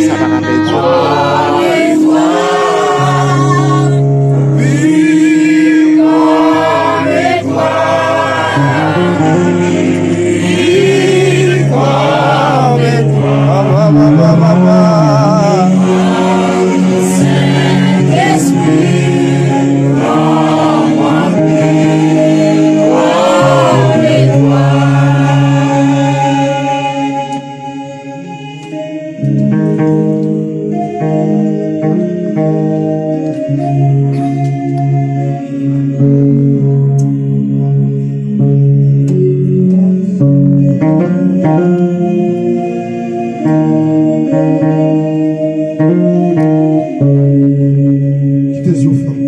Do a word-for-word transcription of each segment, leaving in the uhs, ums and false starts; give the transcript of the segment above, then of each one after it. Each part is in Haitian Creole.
Sa pa ka pèdi. Kite zye w fèmen.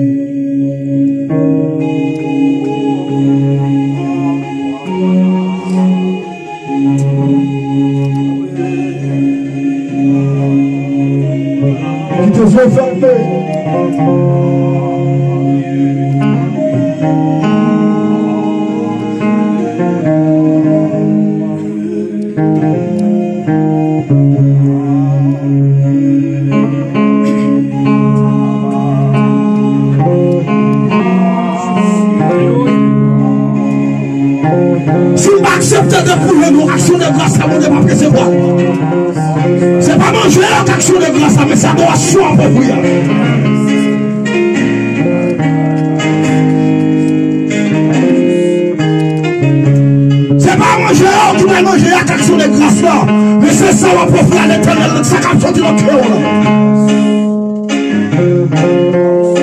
Kite zye w fèmen. Si n pa aksepte depoule nou, aksyon de gras la, Bondye p ap resevwa. Se pa manje a k aksyon de gras la, men se adorasyon an pou ofri a. Se pa manje yo ki pral manje ak aksyon de gras la, men se sa w ap ofri a Letènèl, sa k ap soti nan kè w la.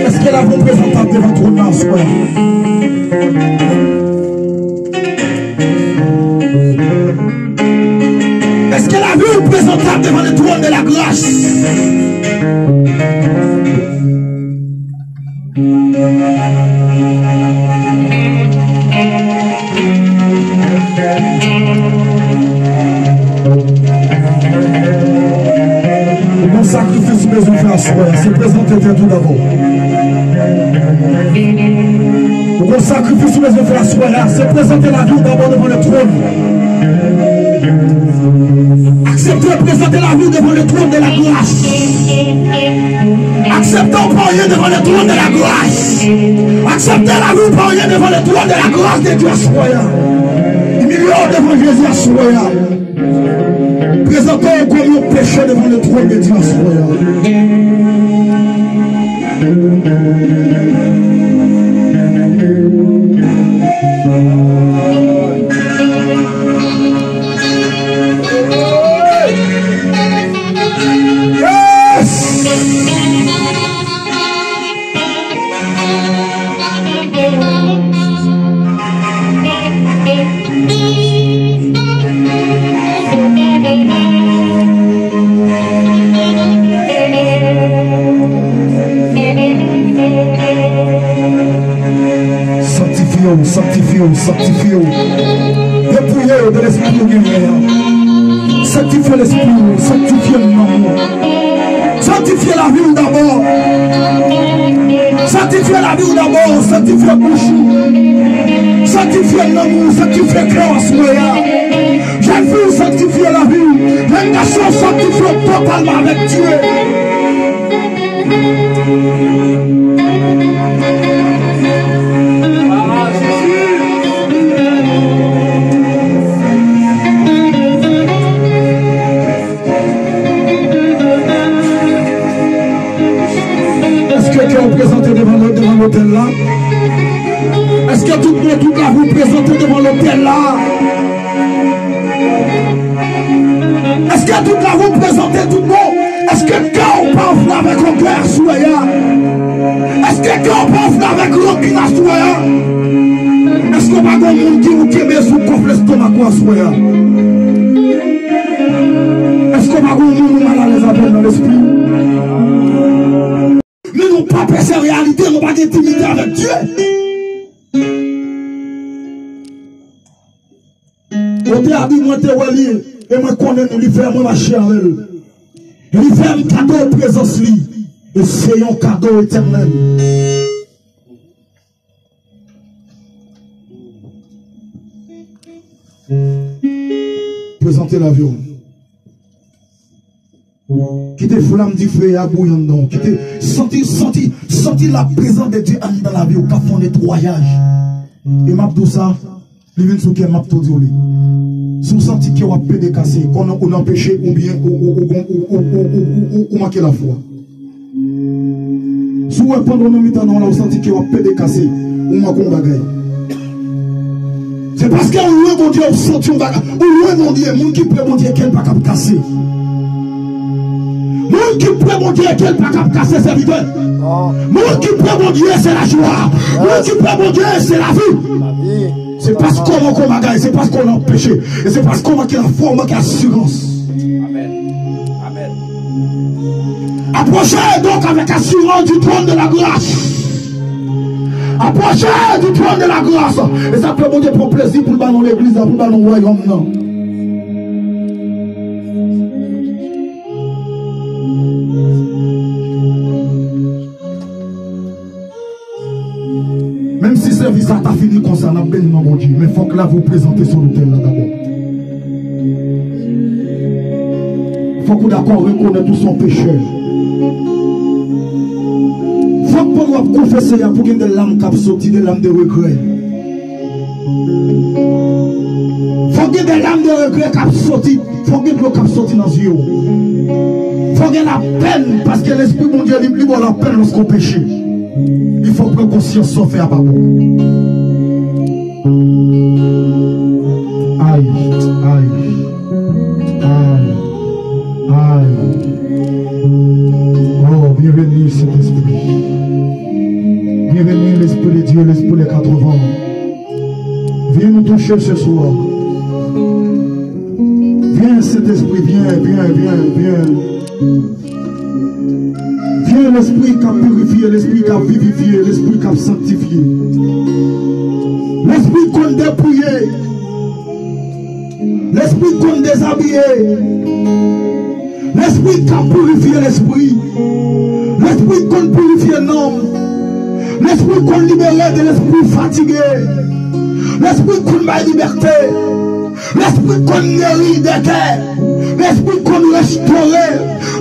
Èske lavi w prezantab devan twòn la aswè a? Èske lavi w prezantab devan le trône de la grâce? Ou gon sakrifis ou bezwen fè aswè a, se prezante tèt ou dabò. Ou gon sakrifis ou bezwen fè aswè a, se prezante lavi w dabò devan le trône. Aksepte prezante lavi w devan le trône de la grâce. Aksepte w pa anyen devan le trône de la grâce. Aksepte lavi w pa anyen devan le trône de la grâce de Dieu aswè a. Imilye w devan Jezi aswè a. Prezante w kòm yon pechè devan le trône de Dieu aswè a. Yes! Sanktifye w, sanktifye w, sanktifye w. Depouye yo de lespri yo genyen an. Sanktifye lespri w, sanktifye nanm ou. Sanktifye lavi w dabò. Sanktifye lavi w dabò. Sanktifye bouch ou. Sanktifye nanm ou. Sanktifye kè w aswè a. Jèn fi w, sanktifye lavi w. Jèn gason, sanktifye w totalman avèk Dye. Èske kè w prezante devan, devan lotèl la? Èske tout bon, tout lavi w prezante devan lotèl la? Èske tout lavi w prezante tout bon? Èske kè w pa ofri avèk ògèy aswè a? Èske kè w pa ofri avèk rankin aswè a? Èske w pa gon moun ki ou kenbe sou kòf lestomak ou aswè a? Èske w pa gon moun ou malalèz avè l nan lespri? Men nou pa pèse reyalite, nou pa gen entimite avèk Dye. Kote Abi mwen te wè li, e mwen konnen li fè mwen mache avè l. Li fè m kado prezans li, e se yon kado etènèl. Prezante lavi w. Kite flanm dife a bouyi anndan w. Kite, santi, santi, santi la prezans de Dye anndan lavi w k ap fè yon netwayaj. E m ap di w sa, li vin sou kè m, m ap tou di w li. Si w santi kè w ap pede kase, konnen ou nan peche oubyen ou, ou, ou, ou manke lafwa. Si w wè pandan w nan mitan non la, w santi kè w ap pede kase, ou manke yon bagay. Se paske ou lwen Bondye, ou santi yon bagay. Ou lwen Bondye, moun ki pre Bondye, kè l pa kab kase. Moun ki pre Bondye, kè l pa kab kase, sèvitè. Moun ki pre Bondye, se lajwa. Moun ki pre Bondye, se lavi. Se paske w manke yon bagay, se paske w nan peche. E se paske w manke lafwa, w manke asirans. Amen. Amen. Approchez donc avec assurance du trône de la grâce. Approchez du trône de la grâce. E sa k fè Bondye pran plezi pou l ba nou legliz la, pou l ba nou wayòm nan. Menm si sèvis la ta fini konsa, n ap beni non Bondye, men fòk lavi w prezante sou lotèl la dabò. Fòk ou dakò rekonèt ou se yon pechè. Fòk pandan w ap konfese a, pou gen de lam k ap soti, de lam de regrè. Fòk gen de lam de regrè k ap soti. Fòk gen dlo k ap soti nan zye w. Fòk gen lapèn, paske Lespri Bondye li, li ba w lapèn lòske w peche. Li fè w pran konsyans sa w fè a pa bon. Ay, ay, ay, ay. Oh, bienvenue, Saint-Esprit. Bienvenue, l'Esprit de Dieu, l'Esprit des quatre vents. Vin nou touche ce soir. Vyen, Sentespri, vyen, vyen, vyen, vyen. Vyen, Lespri k ap pirifye, Lespri k ap vivifye, Lespri k ap sanktifye. Lespri konn depiye. Lespri konn dezabiye. Lespri k ap pirifye lespri. Lespri konn pirifye nanm. Lespri konn libere de lespri fatige. Lespri konn bay libète. Lespri konn geri de kè. Lespri konn restore.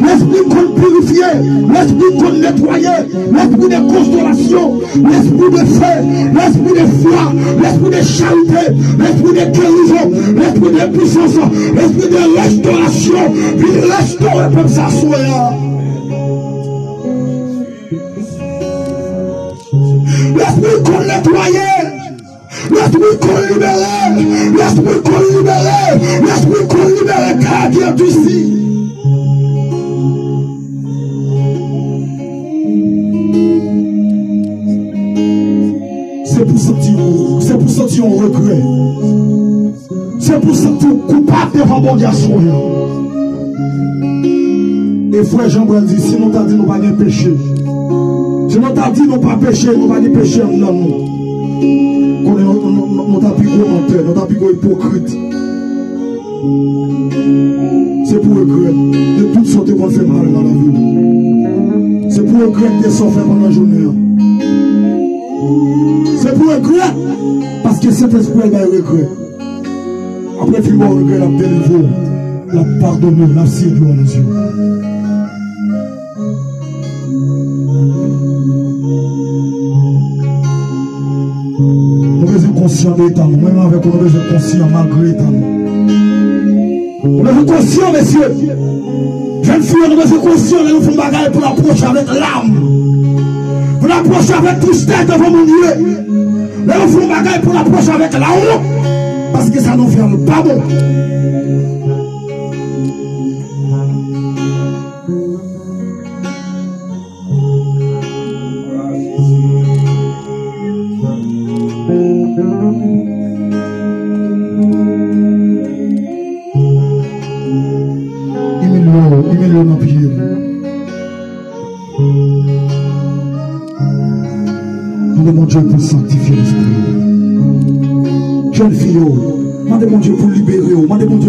Lespri konn pirifye. Lespri konn netwaye. Lespri de konsolasyon. Lespri de fè, lespri de fwa, lespri de charite, lespri de gerizon, lespri de pwisans, lespri de restorasyon, vin restore pèp sa aswè a. Lespri konn netwaye, lespri konn libere, lespri konn libere, lespri konn libere kè a ki andisi. Se pou santi yon, se pou santi yon regrè. Se pou santi w koupab devan Bondye aswè a. E frè Jean Bran di, si nou ta di nou pa gen peche, si nou ta di nou pa peche, nou pa gen peche anndan nou, konnen nou, nou, nou, nou ta pi gwo mantè, nou ta pi gwo ipokrit. Se pou regrèt de tout sa w te konn fè mal nan lavi w. Se pou regrèt de sa w fè pandan jounen an. Se pou regrèt, paske Sentespri a bay regrèt. Apre l fin ba w regrèt, l ap delivre w, l ap padone w, l ap siye dlo nan zye w. Nou bezwen konsyan de eta nou. Mwen menm avèk ou, nou bezwen konsyan malgre eta nou. Nou bezwen konsyan, mesye. Jèn fi yo, nou bezwen konsyan lè nou fè yon bagay pou n apwoche avèk lam. Pou n apwoche avèk tristès devan moun yo. Lè nou fè yon bagay pou n apwoche avèk lawont. Paske sa nou fè a pa bon. Imilye w, imilye w nan pye l. Mande Bondye pou l sanktifye lespri w. Jèn fi yo, mande Bondye pou l libere w. Mande Bondye